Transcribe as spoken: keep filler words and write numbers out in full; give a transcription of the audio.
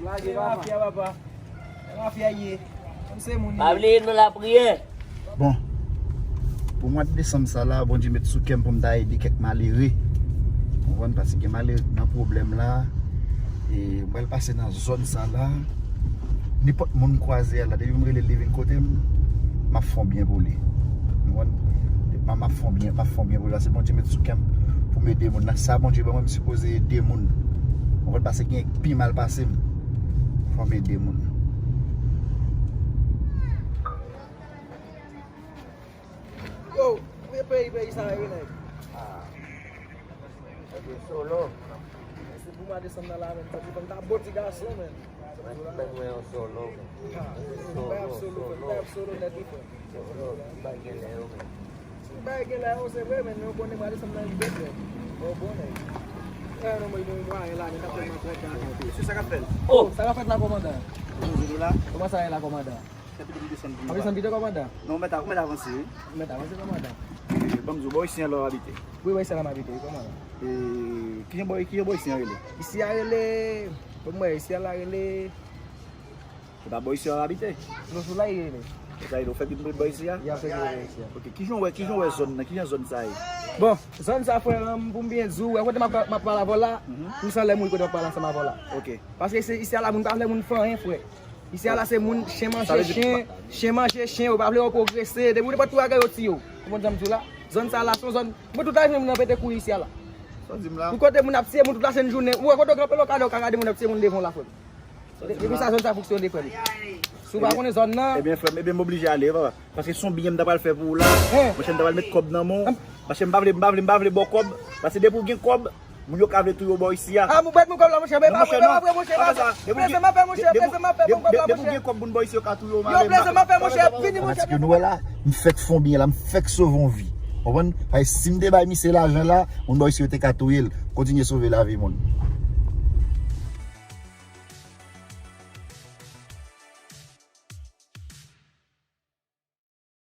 Lage, papa. Mafya, papa. Mafya ye. Kòm se moun. Pa bliye nou lapriyè. Bon, pou mwa desanm sa la, Bondye met sou kè m pou m ta ede kèk malere. Ou konprann? Paske gen malere k nan pwoblèm la. E m pral pase nan zòn sa la. Nenpòt moun m kwaze a la, depi m rele l, li vin kote m, m ap fè yon byen pou li. Ou konprann? M ap fè yon byen, m ap fè yon byen pou li. Paske Bondye met sou kè m pou m ede moun. Nan sa Bondye ban mwen, m sipoze ede moun. Ou konprann? Paske gen pi mal pase m. Fò m ede moun. Yo, men peyi, peyi sa yo, nèg. Ah. Nèg yo solo. Se pou mwa desanm nan la, men. Sa se fè m ta bon ti gason, men. Mwen, mwen, mwen yon solo, men. Ah, solo, solo, solo, solo, nèt li fè. Solo, bagay gen lè yo, men. Bagay gen lè yo, se vre, men nou konnen mwa desanm nan rive, frè. Bon, bon, nèg. Eh, non, mwen, mwen, mwen, la, men ta tèlman trè, trè, trè. Se sa k ap fèt. Oh, sa k ap fèt la, kòmandan? Bonjou, nou la. Kòman sa ye la, kòmandan? Fè pito m desann pou nou. Ap desann pito, kòmandan? Non, mèt a, mèt avanse, wi. Mèt avanse, kòmandan. E, ban m di w, bò isi a la w abite? Wi, bò isi a la m abite, wi, kòmandan. E, kijan bò, kijan bò isi a rele? Isi a rele, bon, mwen, isi a la rele. Se pa bò isi a w abite? Non, sou la, li rele. Se sa, ou fè pito m rele bò isi a? Y ap fè pito rele isi a. Ok, kijan w wè, kijan w wè zòn nan, kijan zòn sa ye? Bon, zòn sa, frè, m, pou m byen di w, wè kote m ap, m ap pale avè w la, m sanlè mouri kote m ap pale ansanm avè w la. Ok. Paske se, isi a la, moun pa vle moun fè anyen, frè. Isi a la se moun, chen manje chen, chen manje chen, yo pa vle yo pwogrese. Depi w te pran tou bagay yo tiye w. Ou konprann sa m di w la? Zòn sa la se yon zòn, mwen tout lavi m nan pete kouri isi a la. Sa w di m la? Pou kote moun ap tiye moun tout la senn jounen. Ou wè kote w kanpe la, w ka, w ka gade moun ap tiye moun devan w la, frè m. Depi sa zòn sa fonksyone, frè m. Si w pa konnen zòn nan. Ebyen, frè m, ebyen m oblije ale, papa. Paske se yon biyè m ta pral fè pou ou la. Monchè, m ta pral met kòb nan men w. Paske m pa vle, m pa vle, m pa vle ba w kòb. Paske depi w gen kòb, moun yo ka vle touye w bò isi a. Ah, mwen prèt mwen kòb la, monchè, men pa vre, pa vre, monchè, pa vre. Pleze m ap fè, monchè, pleze m ap fè, mwen kòb la, monchè. Depi w gen kòb, moun bò isi yo ka touye w. Yo, malere, pleze m ap fè, monchè, vini, monchè. Paske nou wè la, m fèk fè yon byen la, m fèk sove yon vi. Konprann? Paske si m te bay misye lajan la, moun bò isi yo te ka touye l. Kontinye sove lavi moun.